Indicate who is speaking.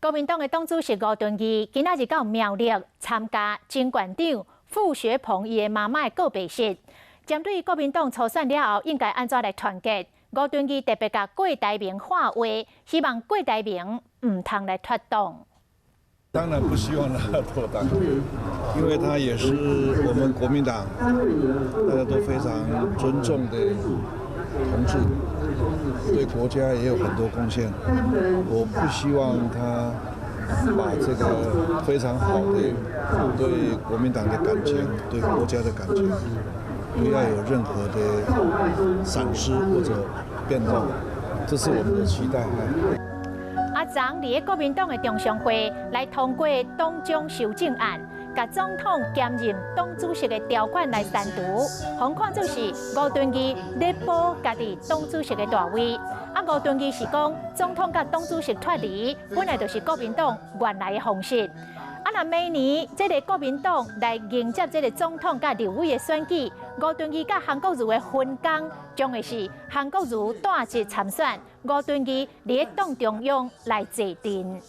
Speaker 1: 國民黨的黨主席吳敦義今仔日到苗栗參加前縣長傅學鵬伊的媽媽的告別式。針對國民黨初選了後應該按怎來團結，吳敦義特別共郭台銘喊話，希望郭台銘毋通來脫黨。
Speaker 2: 當然不希望他脫黨，因為他也是我們國民黨大家都非常尊重的同志，對國家也有很多貢獻。我不希望他把這個非常好的對國民黨的感情、對國家的感情，不要有任何的閃失或者變動，這是我們的期待。
Speaker 1: 啊，昨佇國民黨的中常會來通過黨章修正案，共總統兼任黨主席的條款來刪除，予看做是吳敦義咧保家己黨主席的大位。啊，吳敦義是講總統佮黨主席脫離，本來就是國民黨原來的方式。啊，若明年這个國民黨來迎接這个總統佮立委的選舉，吳敦義佮韓國瑜的分工將會是韓國瑜帶職參選，吳敦義佇黨中央來坐鎮。